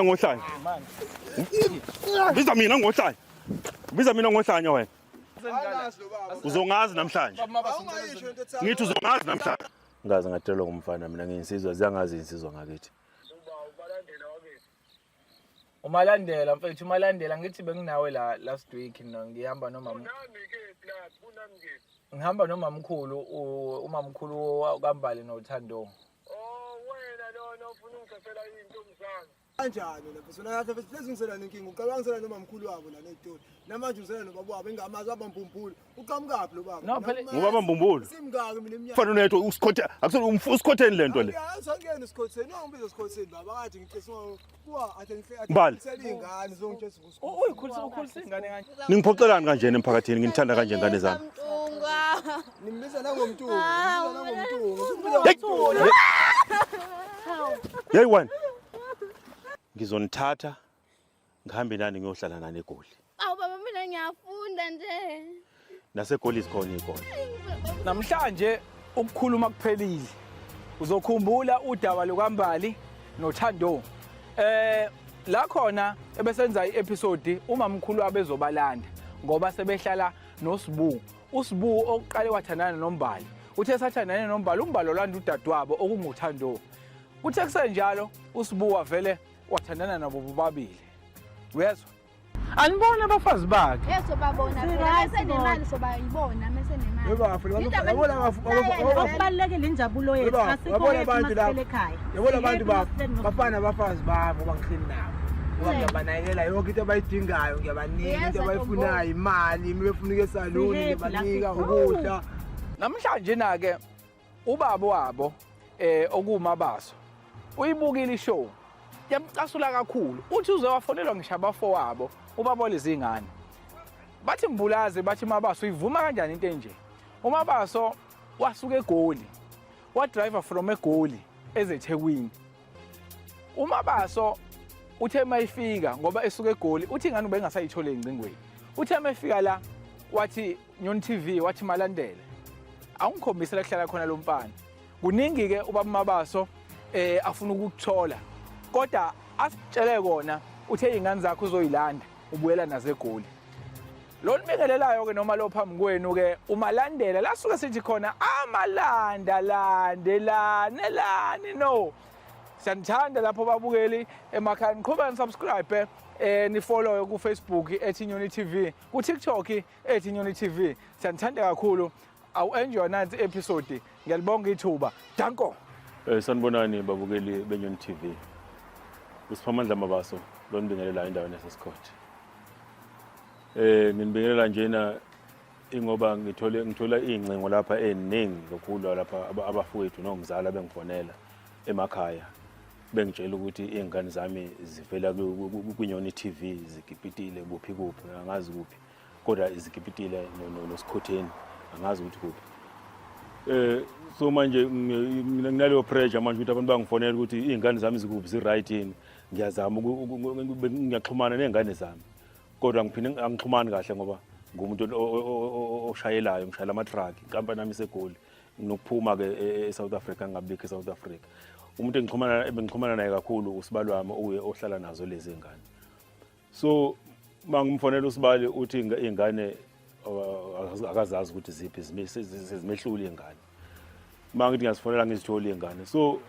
Ngohlanya. Biza mina ngohlanya. Biza mina ngohlanya wena. Uzongazi namhlanje. Ngithi uzongazi namhlanje. Ngaze ngatelwa ngumfana mina ngiyinsizwa ziyangazi insizwa ngakithi. Umalandela mfethu umalandela ngithi benginawe la last week no ngihamba nomama. Ngihamba nomamkhulu umamkhulu kaMbali noThando. Oh wena lona ufuna ungithathela iy'ntombi zami. Kanjani wena mfethu? Wena kahle mfethu hlezi ungisela nenkinga. Uqala wangisela nomamkhulu wabo la ney'tori. Namanje ungisela nobaba wabo engamazi waba mbumbulu. Uqhamukaphi lo baba? No, phela- Ngubaba mbumbulu. Simngaki mina iminyaka. Mfana unetho usikhothe akusona usikhotheni lento le. Angiyena usikhotheni. Ungibiza usikhotheni baba kade ngicisa kuwa athi ngihle Mbali. ngisela iy'ngane zongitshela ukuthi Uyikhulisa ukhulisa ingane kanje. Ningiphoxelani kanjena emphakathini nginithanda kanje ngane zami. Mntungwa. Nimbiza nangomntungu. Ah, Nimbiza nangomntungu. Hey! Hey wena. Ngizonithatha ngihambe nani ngiyohlala nani eGoli. Awu baba mina ngiyafunda nje. NaseGoli zikhona izikole. Namhlanje ukukhuluma kuphelile. Uzokhumbula udaba lukaMbali noThando. Eh la khona ebesenza i-episode umamkhulu abezobalanda ngoba sebehlala noSibu. USibu okuqale wathandana noMbali. Uthe sathandane noMbali, uMbali olanda udadewabo okunguThando. Kuthe kusenjalo uSibu wavele wathandana nabo bobabili. Uyezwa? Anibona abafazi bakhe. Yes sobabona phela mesenemali sobayibona mesenemali. Webafo, Indaba yabona abafu- Naye Okubalulekile injabulo yethu Yebo, asikho yabona yethu abantu masihlele laba. ekhaya. Yabona abantu Sihappy bafo masihleli no- bafana abafazi babo ngoba ngihleli nabo. Ngoba ngiyabanakekela yonke into abayidingayo ngiyabanika into Uyeza, abayifunayo imali uma befuna ukuya esaluni Sihappy la ngiyabanika sikhona. ukudla. Namhlanje na ke ubaba wabo okumabaso uyibukile ishow yamcasula kakhulu uthi uze wafonelwa ngisho abafowabo ubaba lezingane bathi mbulaze bathi mabaso uyivuma kanjani into enje umabaso wasuka eGoli wadriver from eGoli ezeThekwini umabaso uthe mayifika ngoba esuka eGoli uthi ingane ubengasayitholi engcingweni uthe mayifika la wathi Nyoni TV wathi malandele awungikhombise la kuhlala khona lo mfana kuningi ke ubaba Mabaso afuna ukukuthola kodwa asitshele kona uthe izingane zakho uzoyilanda ubuyela nazo eGoli lo nibingelelayo ke noma lo phambi kwenu ke umalandela la suke sithi khona amalanda landelane lani no siyanithanda lapho babukeli emakhaya niqhubeka nisubscribe nifollow ku Facebook ethi Nyoni TV ku TikTok ethi Nyoni TV siyanithanda kakhulu awu enjoy nansi episode ngiyalibonga ithuba danko. Sanibonani babukeli beNyoni TV. Usiphamandla Mabaso lo nibingelelayo endaweni yaseSikhothi. Nginibingelela njena ingoba ngithole ngithola izingcingo lapha eziningi kakhulu lapha abafowethu nomzala bengifonela emakhaya bengitshela ukuthi izingane zami zivela kwiNyoni TV zikipitile kuphi kuphi angazi kuphi kodwa izikipitile noSikhotheni angazi ukuthi kuphi. So manje nginaleyo pressure manje ukuthi abantu bangifonela ukuthi izingane zami zikuphi zi-right yini. Ngiyazama ngiyaxhumana nezingane zami kodwa ngiphinde angixhumani kahle ngoba ngumuntu oshayelayo ngishayela ama-truck inkampani yami iseGoli nginokuphuma ke e-South Africa ngingabikho e-South Africa. Umuntu engixhumana ebengixhumana naye kakhulu usibali wami uye ohlala nazo lezi ngane. So mangimfonela usibali uthi ingane akazazi ukuthi ziphi zimehlule ingane. Mangithi ngiyazifonela ngizitholi ingane. So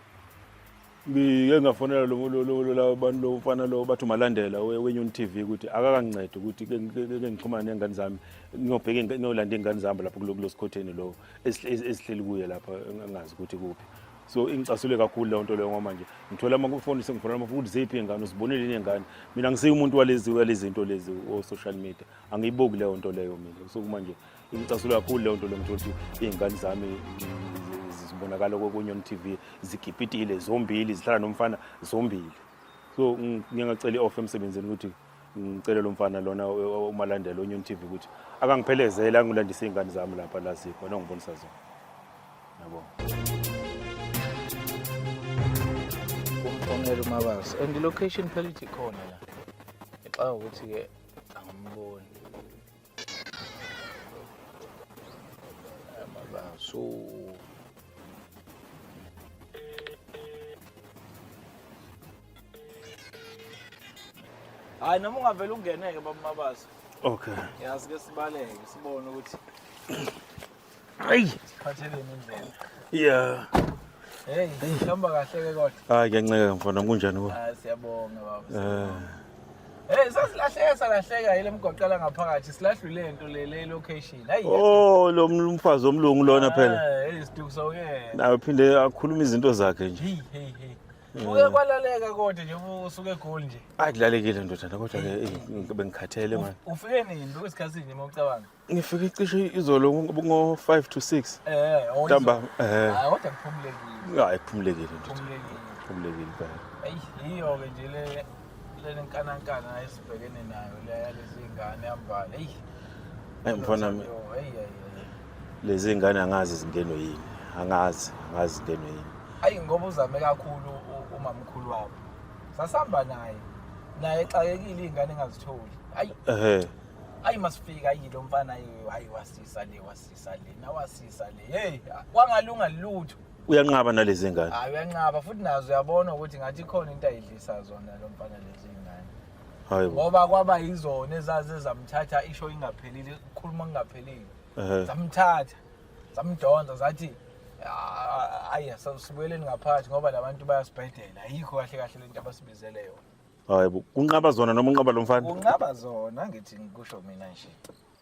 ngike ngafonela lo lo lo abantu lo mfana lo bathi umalandela weNyoni TV ukuthi akakangincede ukuthi ke ngixhumane nengane zami ngiyobheka ngiyolanda ingane zami lapho kulo sikhotheni lo ezihleli kuye lapha engazi ukuthi kuphi. So ingicasule kakhulu leyo nto leyo ngoba manje ngithola amafoni sengifonela amafoni ukuthi ziphi iy'ngane uzibonile yini iy'ngane. Mina ngisiyo umuntu walezi walezi zinto lezi o-social media angiyibuki leyo nto leyo mina. So manje ingicasule kakhulu leyo nto leyo ngithola ukuthi iy'ngane zami zibonakala kokuNyoni TV zigipitile zombili zihlala nomfana zombili. So ngiyangacela i-off emsebenzini ukuthi ngicele lo mfana lona umalandela oNyoni TV ukuthi akangiphelezele angilandise iy'ngane zami lapha la zikhona ongibonisa zona. Yabo. Kumfonela uMabaso and location phela ithi khona la. Ngixaka ukuthi ke angimboni. Mabaso. Hayi noma ungavele ungeneke baba Mabaso. Okay. Yazi ke sibaleke sibone ukuthi Hayi. siphatheleni indlela. Yeah. Hey, hamba kahle ke kodwa. Hayi ngiyanceka mfana kunjani kuwe? Hayi siyabonga baba. Eh. Hey, sasilahleka salahleka yile mgoqo la ngaphakathi silahlwe lento le le location. Hayi. Oh lo mfazi omlungu lona phela. Hey, isiduku sawuyena. Nawe phinde akhuluma izinto zakhe nje. Hey, hey, hey. Uke kwalaleka kodwa nje usuke eGoli nje. Hayi kulalekile ndodana kodwa ke bengikhathele manje. Ufike nini bekwesikhathi nje uma ucabanga? Ngifike cishe izolo ngo-5 to 6. Eh, oh, Ntamba eh Hayi kodwa kuphumulekile. hayi kuphumulekile ndodana. Kuphumulekile. Kuphumulekile impela. Eyi, yiyo-ke nje le le nkanankana esibhekene nayo le yalezi ngane yambala. Eyi. Hayi mfana wami Yo, hey hey hey. lezi ngane angazi zingenwe yini. Angazi, angazi zingenwe yini. Ayi ngoba uzame kakhulu umamkhulu wabo. Sasihamba naye. Naye exakekile iy'ngane engazitholi. Ayi Ehhe. ayi masifika ayi lo mfana ayi hayi wasisa le wasisa le nawasisa le. Hey, kwangalunga lutho. Uyanqaba nalezi ngane. Hayi uyanqaba futhi nazo uyabona ukuthi ngathi ikhona into ayidlisa zona lo mfana lezi ngane. Hayi bo. Ngoba kwaba yizona ezaze zamthatha isho ingaphelile, ukukhuluma kungaphelile. Ehhe. Zamthatha, zamdonsa zathi "Ah, ayi sibuyeleni ngaphakathi ngoba labantu bayasibhedela. Ayikho kahle kahle lento abasibizele yona. Hayi bo. Kunqaba zona noma unqaba lo mfana? Kunqaba zona ngithi ngikusho mina nje.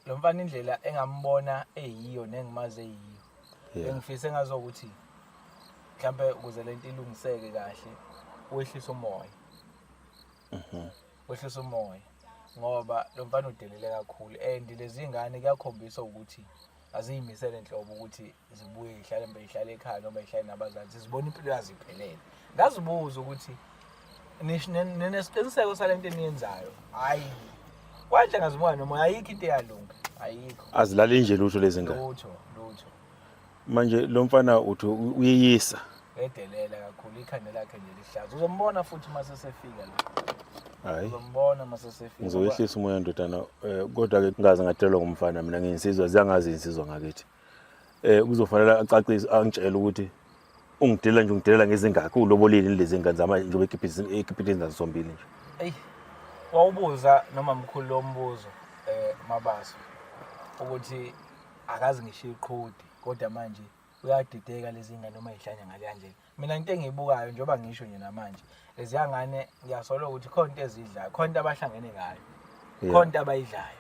Lo mfana indlela engambona eyiyo nengimazi eyiyo. Yeah. Engifise ngazokuthi mhlambe ukuze lento ilungiseke kahle wehlisa umoya. Wehlisa umoya ngoba lo mfana udelele kakhulu and lezi ngane kuyakhombisa ukuthi aziyimisele nhlobo ukuthi zibuye zihlale mbe zihlale ekhaya noma zihlale nabazali zibona impilo yazo iphelele. Ngazibuza ukuthi ninesiqiniseko salento eniyenzayo. Hayi. Kwanje ngazibuka nomoya ayikho into eyalunga. Ayikho. Azilali nje lutho lezi ngane. Lutho, lutho. Manje lo mfana uthi uyeyisa. Edelela kakhulu ikhanda lakhe nje lihlaza. Uzombona futhi uma sesefika la. Hayi. Uzombona uma sesefika. Ngizowehlisa umoya ndodana kodwa ke ngaze ngadelwa ngumfana mina ngiyinsizwa ziyangazi insizwa ngakithi. Kuzofanele acacise angitshele ukuthi ungidelela nje ungidelela ngezingakhi ulobolile lezi ngane zami njengoba ekhiphe izingane zombili nje. Eyi, wawubuza noma mkhulu lo mbuzo Mabaso ukuthi akazi ngisho iqhodi kodwa manje uyadideka lezi ngane noma ihlanya ngale ndlela. Mina into engiyibukayo njengoba ngisho nje namanje leziya ngane ngiyasola ukuthi khona into ezidlayo, khona into abahlangene ngayo, khona into abayidlayo.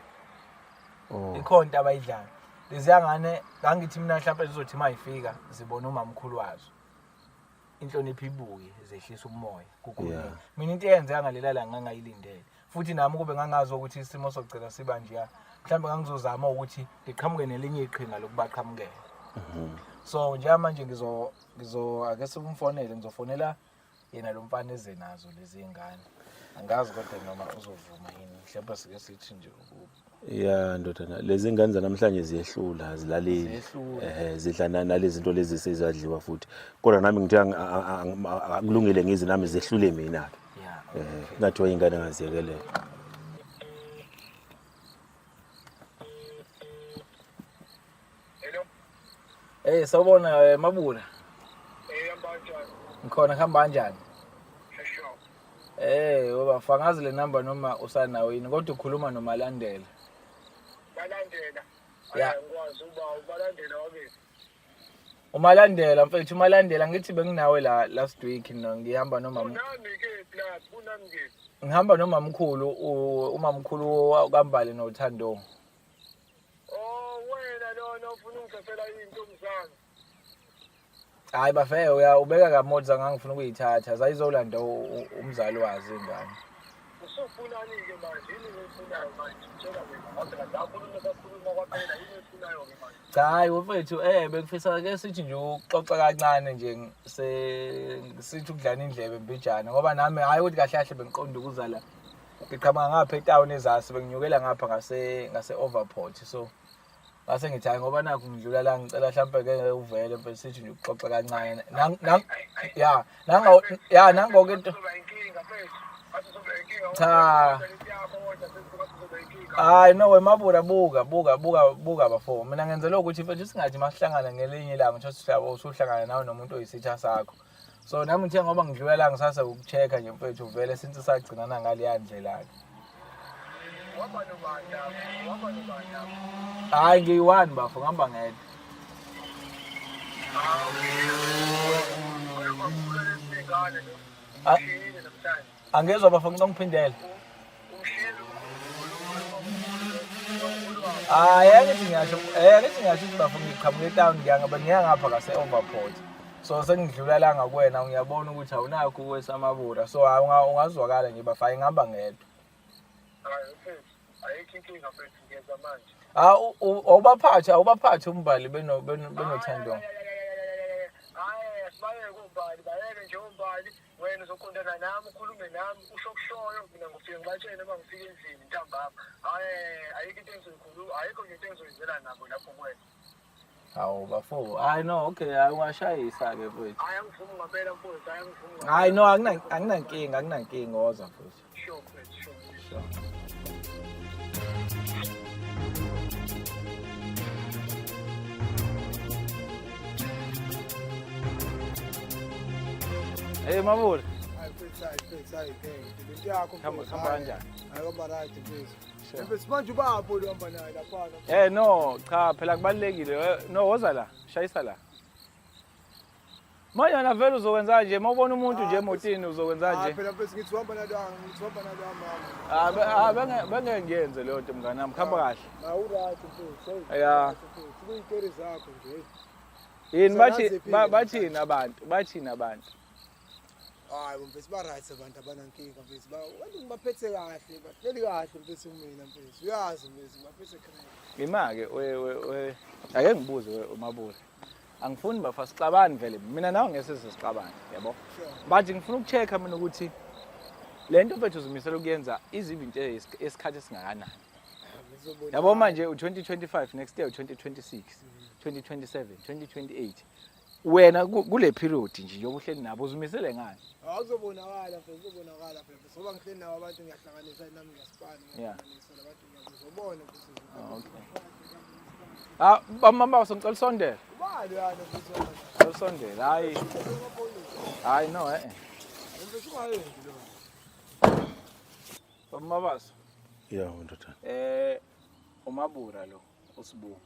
Oh. Ikhona into abayidlayo. Leziya ngane ngangithi mina mhlawumbe zizothi uma yifika zibona umamkhulu wazo. Inhlonipho ibuye zehlisa umoya kukhuluma. Yeah. Mina into eyenzeka ngalela langa ngangayilindele. Futhi nami kube ngangazi ukuthi isimo sokugcina siba njeya. Mhlawumbe ngangizozama ukuthi ngiqhamuke nelinye iqhinga lokubaqhamukela. So njengamanje ngizo ngizo ake simfonele ngizofonela yena lo mfana eze nazo lezi ngane. Angazi kodwa noma uzovuma yini. Mhlawumbe sike sithi nje Ya ndodana lezi ngane zanamhlanje ziyehlula azilaleli. Ziyehlula. Zidla nalezi zinto lezi sezadliwa futhi. Kodwa nami ngithe akulungile ngize nami zehlule mina ke. Kungathiwa ingane ngaziyekelela. Hello. Hey sawubona Mabula. Eh hamba kanjani? Ngikhona kuhamba kanjani? Sure. Eh baba fangazi le number noma usanawo yini kodwa ukhuluma noMalandela. Balandela. Ya. Hayi, Ngikwazi uba ubalandela wakithi. Umalandela mfethu uMalandela ngithi benginawe la last week no ngihamba noma Kunami ke la kunami ke. ngihamba nomamkhulu umamkhulu kaMbali noThando. Oh wena lona ufuna ungithathela intombi zami. Hayi bafeke uya ubeka kamoja ngangifuna ukuyithatha zayizolanda umzali wazo ingane. Usufunani ke manje? Yini oyifunayo manje? Tshela mina. Ngaze ngakhuluma sakhuluma kwaphela yini oyifunayo ke manje? Cha hayi mfethu bengifisa ke sithi nje ukuxoxa kancane nje se sithi ukudlana indlebe mbijana ngoba nami hayi ukuthi kahle kahle bengiqonda ukuzala ngiqhamuka ngapha etown ezasi benginyukela ngapha ngase ngase Overport so ngase ngithi hayi ngoba nakhu ngidlula la ngicela mhlambe ke uvele mfethu sithi nje ukuxoxa kancane ya nango ya nango ke into Kuzoba inkinga mfethu. Ngathi kuzoba inkinga. Cha. Yakho kodwa sekuzoba kuzoba inkinga. Hayi no wemabura buka buka buka buka bafo. Mina ngenzela ukuthi mfethu singathi masihlangana ngelinye ilanga uthola ukuthi usuhlangana nawe nomuntu oyisitha sakho. So nami ngithe ngoba ngidlula la ngisase ukucheck-a nje mfethu vele since sagcinana ngaleya ndlela ke. Uhamba nobani lapho? Uhamba nobani lapho? Hayi ngiyi-one bafo ngihamba ngedwa. Ah. Angezwa bafo ngicela ngiphindele. Hayi angithi ngiyasho angithi ngiyasho ukuthi bafo ngiqhamuka etown ngiyangaba ngiya ngapha ngase Overport. So sengidlula la ngakuwena ngiyabona ukuthi awunakho ukwesamabura. So ungazwakala nje bafo ngihamba ngedwa. Hayi mfethu, ayikho inkinga mfethu ngiyeza manje. Ah awubaphathe awubaphathe umbali beno benothando. Hayi asibayeke ombali, bayeke nje ombali. Wena uzoqondana nami ukhulume nami usho okushoyo mina ngifike ngibatshele uma ngifika endlini ntambama. Hayi ayikho into engizoyikhuluma, ayikho nje into engizoyizela nabo lapho kuwena. Hawu bafo. Hayi no okay hayi ungashayisa ke mfethu. Hayi angivumi ngempela mfowethu, hayi angivumi. Hayi no angina anginankinga anginankinga woza mfethu. Sure mfethu, sure. Sure. Hey Mabula. Hayi mfethu, hayi mfethu, hayi ngeke. Lento yakho Hamba mfethu. hamba kanjani? Hayi hamba right mfethu. Sure. Mfethu manje ubapho lo hamba naye laphana. No cha phela kubalulekile. No woza la, shayisa la. Manje wena vele uzokwenza nje, uma ubona umuntu nje emotini uzokwenza Hayi nje. phela mfethu ngithi uhamba nalo ngithi uhamba nalo mama. Ah benge ngiyenze leyo nto mngani wami, khamba kahle. Hayi uright mfethu. Hey. Ya. Mfethu kuyitori zakho nje. Yini bathi Siyaziphi-ke bathini abantu? Bathini abantu? Hayi bo mfethu ba right abantu abanankinga mfethu. Ba abantu ngibaphethe kahle, bahleli kahle mfethu mina mfethu. Uyazi mfethu ngibaphethe kahle. Ima-ke we we we ake ngibuze we uMabula. Angifuni bafa sixabane vele. Mina nawe ngeke size sixabane, yabo. Sure. But ngifuna ukucheck-a mina ukuthi le nto mfethu uzimisele ukuyenza izibe into esikhathi esingakanani. Ngizobona. Yabo manje u-2025 next year u-2026, 2027, 2028. Wena kule period nje njengoba uhleli nabo uzimisele ngani? Awuzobonakala mfethu, uzobonakala phela mfethu. Ngoba ngihleli nabo abantu ngiyahlanganisa nami ngiyasipana, Yeah. ngiyahlanganisa labantu ngiyabona mfethu. Oh, okay. Ah, mama ngicela usondele. Ubani yana mfethu? Ngicela usondele. Hayi, hayi no eh. Mfethu ungayenzi lo. Baba Mabaso. Ya ndodana. uMabura lo uSibu.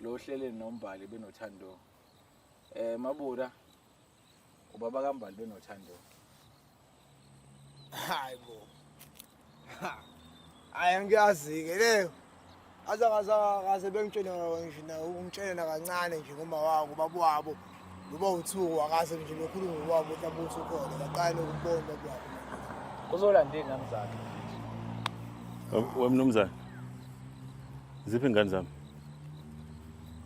Lo ohlele noMbali benothando. Mabura ubaba kaMbali benothando. Hayi bo. Hayi angiyazi-ke leyo. Azakaze bengitshele ngisho na ungitshele nakancane nje ngoma wabo ubaba wabo. Noba uthuku akaze nje bekhuluma ngowabo mhlawumbe uthi ukhona baqale ukubona ubaba wabo. Uzolanda iy'ngane zakhe. We mnumzane. Ziphi ingane zami?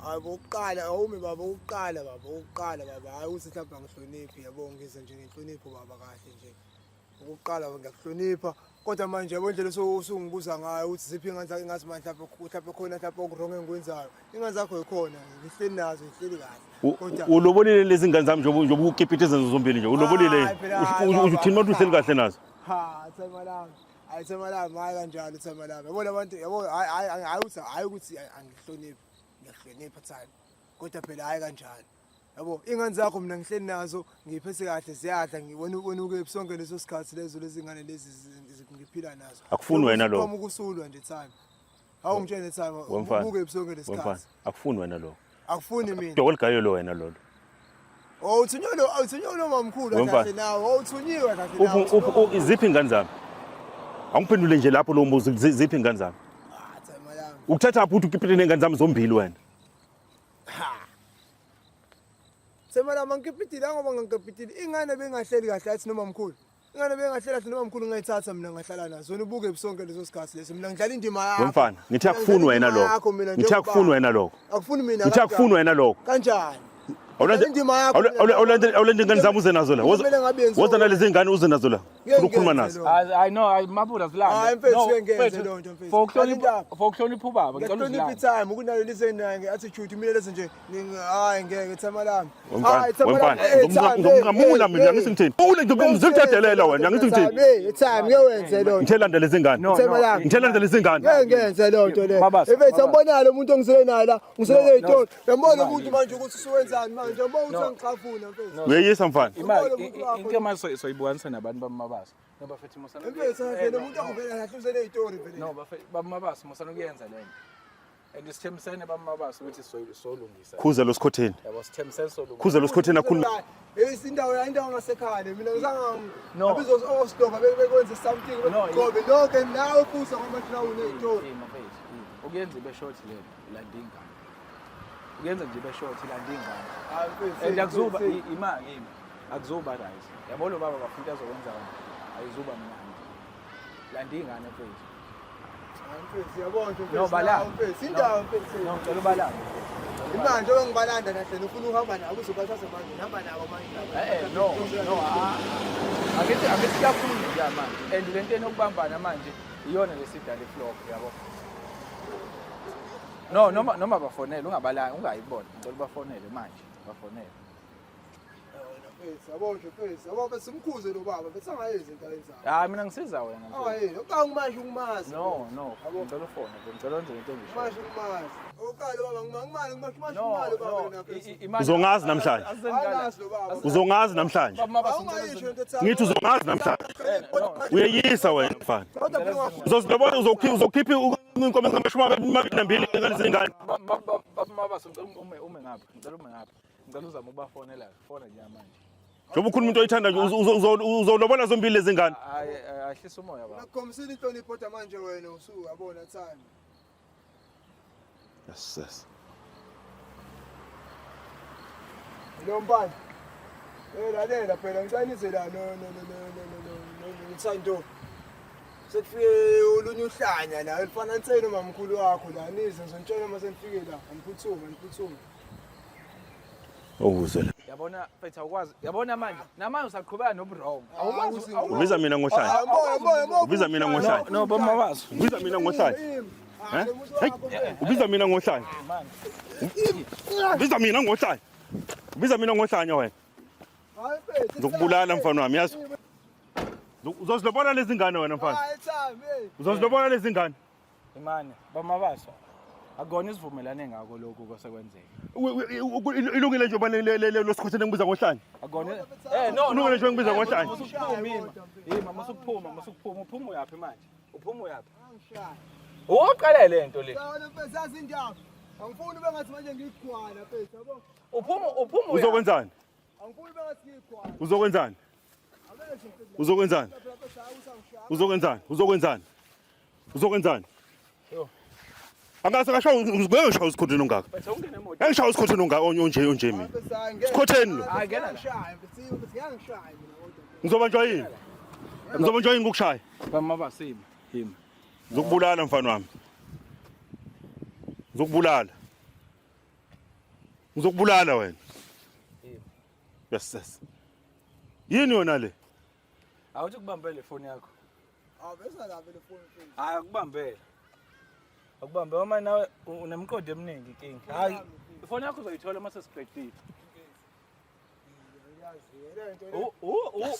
Hayi bokuqala awume baba ukuqala baba ukuqala baba hayi ukuthi mhlawumbe angihloniphi yabo ngize nje ngenhlonipho baba kahle nje. Ukuqala ngiyakuhlonipha kodwa manje yabo indlela usungibuza ngayo ukuthi ziphi ingane zakho ingathi manje mhlawumbe mhlawumbe khona mhlawumbe okurong engikwenzayo. Ingane zakho yikhona ngihleli nazo ngihleli kahle. Kodwa Ulobolile lezi ngane zami njengoba njengoba ukipita izenzo zombili nje. Ulobolile. Hayi phela, hayi baba. Uthini manje uhleli kahle nazo? ha thema lami. Hayi thema lami hayi kanjalo thema lami. Yabo labantu yabo hayi hayi hayi ukuthi hayi ukuthi angihloniphi. Ngiyahlonipha thana. Kodwa phela hayi kanjalo. Yabo ingane zakho mina ngihleli nazo ngiyiphethe kahle ziyadla ngibona wena ukephi sonke leso sikhathi lezo lezi ngane lezi ngiphila nazo. Akufuni wena lokho. Uqhamuka ukusulwa nje time. Hawu ngitshele time Wemfana. ukephi sonke Wemfana, lesikhathi. akufuni wena lokho. Akufuni mina. Doko ligayo lo wena lolo. Oh uthunywe lo uthunywe lo mamkhulu Wemfana. kahle nawe. Oh uthunyiwe kahle nawe. Uphi uphi ziphi ingane zami? Angiphendule nje lapho lo mbuzo ziphi ingane zami? Ah thema lami. Ukuthatha phi ukuthi ukipite nengane zami zombili wena? Ha. Thema lami angikipitile ngoba ngangikipitile. Ingane bengahleli kahle athi noma mkhulu. Ingane bengahleli kahle noma mkhulu ngayithatha mina ngahlala nazo. Wena ubuke sonke leso sikhathi leso. Mina ngidlala indima yakho. Wemfana, ngithe Mina akufuni ngidlala wena indima lokho. yakho mina Ngithe njengoba- akufuni wena lokho. Akufuni mina. Ngithe akufuni wena lokho. Kanjani? Dlala indima yakho mina. Awulanda ingane zami uze nazo la. Woza Kumele ngabe yenziwa woza nalezi ngane uze nazo la. Ngeke Funa ukukhuluma ngenze nazo. lokho. Hayi hayi no, hayi Mabura zilande. Hayi, mfethu, No, ngeke ngenze mfethu, leyo nto, mfethu. For ukuhlonipha Dlala for ukuhlonipha ubaba, ngicela Ngiyahlonipha uzilande. i-time kunalo lisenayo nge-attitude mina lezi nje hayi ngeke thema lami. Wemfana, Hayi, thema wemfana. lami. Eh, time, Ngizomnqamula eh, mina eh, angithi ngithini? Ule ngizokudelela wena angithi ngithini? Eh, time ngeke wenze leyo nto. Ngithe landa lezi ngane. No, Thema no. lami. Ngithe landa lezi ngane. Ngeke ngenze leyo nto leyo. Mabasa, Mfethu Mabasa. ambona lo muntu ongisele naye la, ngisele No, no. ney'tolo. Uyambona umuntu manje ukuthi usuwenzani manje, uyambona ukuthi No. angixafuna mfethu. Uyeyisa mfana. Imali Umbona umuntu wakho. into manje soyibukanisa nabantu bamabaso. No bafethu musana. Mfethu kahle nomuntu akuvela kahle usenezitori vele. No bafethu bamabasi musana ukuyenza lento. And sithembisene bamabasi ukuthi sizolungisa. Khuza lo sikhotheni. Yabo sithembisene solungisa. Khuza lo sikhotheni akhuluma. Eh indawo ya indawo ngasekhaya le mina ngizange No. abizo osdoba bekwenze something No, qobe lonke nawe futhi ngoba manje nawe unezitori. Ima mfethu. ima. Ukuyenza ibe short lento ulanda ingane. Ukuyenza nje ibe short ilanda ingane. Hayi mfethu. And akuzuba imali ima. Akuzuba right. Yabo lo baba bafuna into azokwenza wena. Ayizuba mnandi. Landa ingane mfethu. Hayi mfethu yabona nje No mfethu. balanda. Mfethu indawo mfethu. No ngicela ubalande. Imanje njengoba ngibalanda kahle ufuna uhamba nabo uzobathatha manje ngihamba nabo manje. Eh eh, no no akithi akithi kuyakhulunywa nje manje and lento enokubambana manje iyona lesidala iflop yabo. No noma noma bafonele ungabalanga ungayibona ngicela ubafonele manje bafonele. Wena mfethu yabo nje mfethu yabo mfethu simkhuze lo baba mfethu angayenzi into ayenzayo. Hayi mina ngisiza wena mfethu. Ayi ukangimasho ukumazi. No no ngicela ufone ngicela wenze lento engisho. Masho ukumazi. Oqala baba ngimali ngimasho No imali baba no mina mfethu. imali Uzongazi namhlanje. Angazi lo baba. Uzongazi namhlanje. Awungayisho into ethi Ngithi uzongazi namhlanje. Uyeyisa wena mfana. Kodwa phela ungafuni. Uzozilobona uzokhipha uzokhipha inkomo ezingamashumi amabili nambili ngalezi ngane. Mabasa ngicela ume ume ngapha ngicela ume ngapha ngicela uzame ukubafonela fona nje manje. Njengoba ukhuluma into oyithanda nje uzolobola zombili lezi ngane. Hayi ahlisa umoya baba. Nakukhombisile inhlonipho kodwa manje wena usuyabona time. Yes yes. Lo mfana. Eh lalela phela ngicela nize la no no no no no no no no Sekufike olunye uhlanya la elifana nseni nomamkhulu wakho la nize ngizonitshela uma senifike la angiphuthume angiphuthume. Owuzwe la. Yabona mfethu awukwazi yabona manje namanje usaqhubeka nobuwrong. Awukwazi Awuzi- awukwazi- Ubiza mina ngohlanya. Ah, moya moya moya. Ubiza mina ngohlanya. No bamabazi. Ubiza mina ngohlanya. Eh? Hey, ubiza mina ngohlanya. Ubiza mina ngohlanya. Ubiza mina ngohlanya wena. Ngizokubulala mfana wami yazi. Uzozilobola lezi ngane wena mfana. Hayi time hey. Uzozilobola lezi ngane. Imane bamabaso. Akukona isivumelane ngako lokhu kwasekwenzeka. Ilungile nje uba lo sikhotheni engibiza ngohlanya. Akukona Eh no no. Ulungile nje engibiza ngohlanya. Masukuphuma ima. Ima masukuphuma masukuphuma uphuma uyaphi manje? Uphuma uyaphi? Angishaya. Uqale lento le. Sawona mfethu yazi indaba. Angifuni ube ngathi manje ngiyigwala mfethu yabo. Uphuma uphuma uyaphi? Uzokwenzani? Angifuni ube ngathi ngiyigwala. Uzokwenzani? Abezwe mfethu. Uzokwenzani? Phela mfethu hayi usangishaya. Uzokwenzani? Uzokwenzani? Uzokwenzani? Yo. Angase ngashawa ngeke ngishawa usikhotheni ongaka. Mfethu ungene emoto. Ngeke ngishawa usikhotheni ongaka onje onje mina. Mfethu hayi ngeke. Sikhotheni lo. Hayi, ngena la. Ngishaya mfethu mfethu ngeke ngishaya mina kodwa. Ngizobanjwa yini? Ngizobanjwa yini ngokushaya? Bamabaso ima. Ima. Ngizokubulala mfana wami. Ngizokubulala. Ngizokubulala wena. Yes yes. Yini yona le? Awuthi kubambele ifoni yakho. Awu bese lapha le phone mfethu. Hayi akubambele. Akubambe uma nawe unemiqondo eminingi inkinga. Hayi ifoni yakho uzoyithola uma sesiqedile. Ngiyazi le nto le.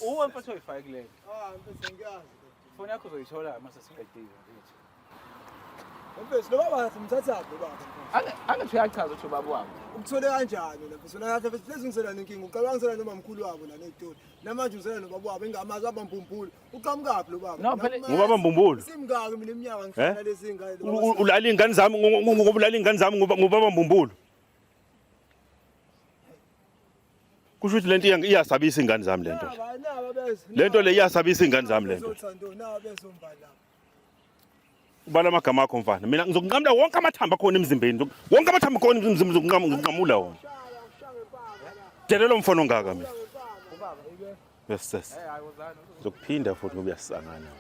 Uwe mfethu oyifake kule. Ah mfethu ngiyazi. Ifoni yakho uzoyithola uma sesiqedile mfethu. Mfethu lo baba simthathaphi lo baba? mfethu? Angithi uyachaza ukuthi ubaba wabo. Ukuthole kanjani wena mfethu? Wena kahle mfethu lezi ngisela nenkinga. Uqala ngisela nomamkhulu wabo la ney'tori. Namanje ngisela nobaba wabo engamazi waba mbumbulu. Uqhamukaphi lo baba? No, phela- Namazi. Ngubaba mbumbulu. Simngaki mina iminyaka ngihlala lezi ngane. lo baba Ulala ingane zami ngoba ulala ingane zami ngoba ngubaba mbumbulu. Kusho ukuthi lento iyasabisa ingane zami lento. Naba naba bese. Lento le iyasabisa ingane zami lento. Uzothando naba bezombala. Ubala amagama akho mfana. Mina ngizokunqamula wonke amathambo akhona emzimbeni. Wonke amathambo akhona emzimbeni ngizokunqamula wona. Shaya ushaya ngempama la. Delela umfana ongaka mina. Ngempama. Yes yes. Eh hayi wozani. Ngizokuphinda futhi ngoba uyasangana wena.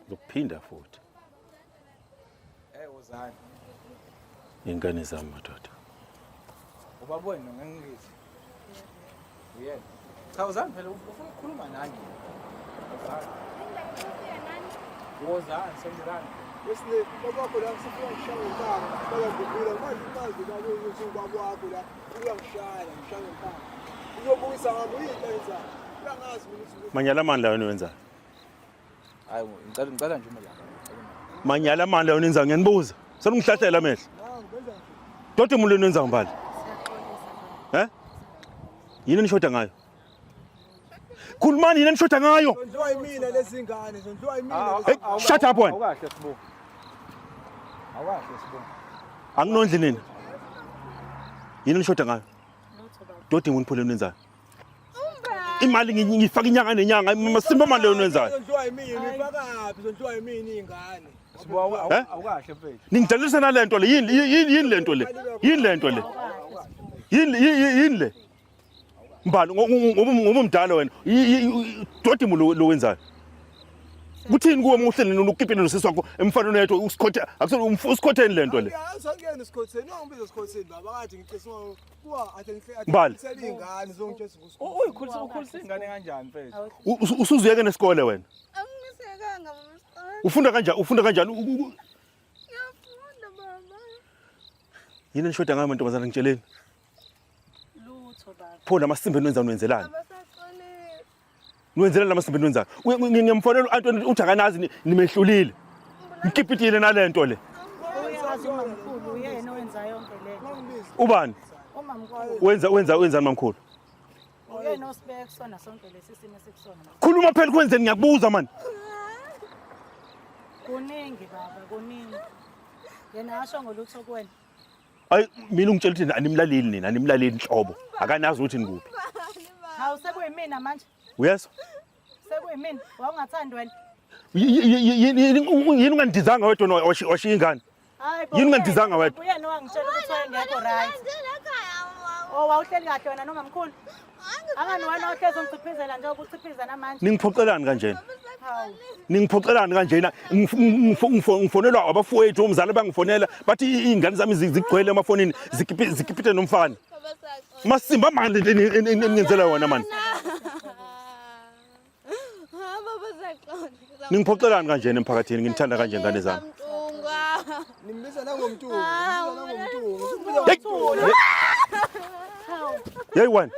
Ngizokuphinda futhi. Eh wozani. Ingane zami madoda. Ubaba wena ngangithi. Uyena. Cha wozani phela ufuna ukukhuluma nani? Wozani. Wozani sondelani. Wesine baba wakho la sifuna ngishaya ngempama. Baba mbumbulu manje umazi baba ukuthi ubaba wakho la uyangishaya ngishaya ngempama. Uzobukisa ngami uyinto ayenzayo. Uyangazi mina ukuthi Manyala mani la wena wenzayo? Hayi ngicela ngicela nje ume lapha. Ngicela ume lapha. Manyala mani la wena wenzayo ngiyanibuza. Selungihlahlela amehlo. nangu benza nje. Dodi umuntu wenza mbali. Siyaxolisa baba. Eh? Yini enishoda ngayo? Khulumani yini enishoda ngayo? Zondliwa yimina lezi ngane, zondliwa yimina. Hey, shut up wena. Awukahle Sibu. Awukahle Sibu. Anginondli nina. Yini enishoda ngayo? Dodi ngiphule nenzayo. Imali ngiyifaka inyanga nenyanga, masimba mali leyo nenzayo. Zondliwa yimina, ifakaphi? Zondliwa yimina iy'ngane. Sibu Eh? awukahle mfethu. Ningidalisa nalento le. Yini yini yini lento le? Yini lento le? Yini yini le? Mbali ngoba umdala wena. Dodi mu lo wenzayo. Kuthini kuwe uma uhleli nokukipile nosisi wakho emfanweni yethu usikhothe akusona usikhotheni lento le. Awusakuyena usikhotheni, ungibiza usikhotheni baba kade ngicisa kuwa athi Mbali. ngihlele iy'ngane zongitshela ukuthi Uyikhulisa ukhulisa ingane kanjani mfethu? Usuzuyeke nesikole wena. Angisekanga mama sikole. Ufunda kanjani? Ufunda kanjani? Ngiyafunda baba. Yini enishoda ngayo mantombazana ngitsheleni? Lutho baba. Pho lamasimba eniwenza niwenzelani? Abasaxolile. Niwenzelani lamasimba eniwenzayo? Ngiyamfonela u-Anthony uthi akanazi nimehlulile. Nikipitile nalento le. Uyazi umamkhulu uyena owenza yonke lento. Ubani? Umamkhulu Wenza wenzani mamkhulu? uyena osibeke kusona sonke lesi simo esikusona. Khuluma phela kwenzeni ngiyakubuza mani. Kuningi baba, kuningi. Yena asho ngolutho kuwena. Ayi mina ungitshela ukuthi animlaleli nina, animlaleli nhlobo. Akanazi ukuthi nikuphi. Hawu sekuyimina manje. Uyezwa? Sekuyimina. Wawungathandi wena. Yini ungandizanga wedwa washiya ingane? Hayi bo. Yini ungandizanga wedwa? Uyena owangitshela ukuthi wayengekho right. Oh wawuhleli kahle wena nomamkhulu. Angani wena ohlezi ungichiphizela njengoba uchiphizela namanje. Ningiphoxelani kanjena? Hawu. Ningiphoxelani kanjena? Ngifonelwa abafowethu omzala bangifonela bathi iy'ngane zami zigcwele emafonini zikipite nomfana. Masimba mani le eningenzela yona mani. Ningiphoxelani kanjena emphakathini nginithanda kanje ngane zami. nimbiza nangomntungu, nimbiza nangomntungu. Hey! Hey wena.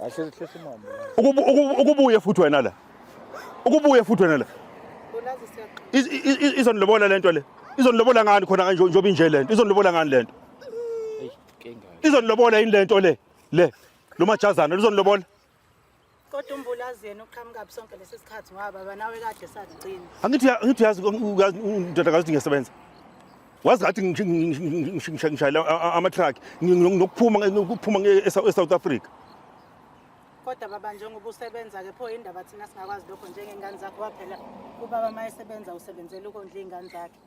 Ahlezi hlezi mama. Ukubuye futhi wena la. Ukubuye futhi wena la. Ulazi siyaxoxa. Izonilobola lento le. Izonilobola ngani khona kanje njengoba inje lento? Izonilobola ngani lento? Ey, inkinga. Izonilobola yini lento le? Le. Lo majazana lizonilobola. Kodwa umbulazi yena uqhamuka phi sonke lesi sikhathi ngoba baba nawe kade sakugcina. Angithi uyazi ndodakazi ukuthi ngiyasebenza. Wazi ngathi ngishayela ama-truck nokuphuma e-South Africa. Kodwa baba njengoba usebenza ke pho indaba thina singakwazi lokho njengengane zakho waphela ubaba uma esebenza usebenzela ukondla iy'ngane zakhe.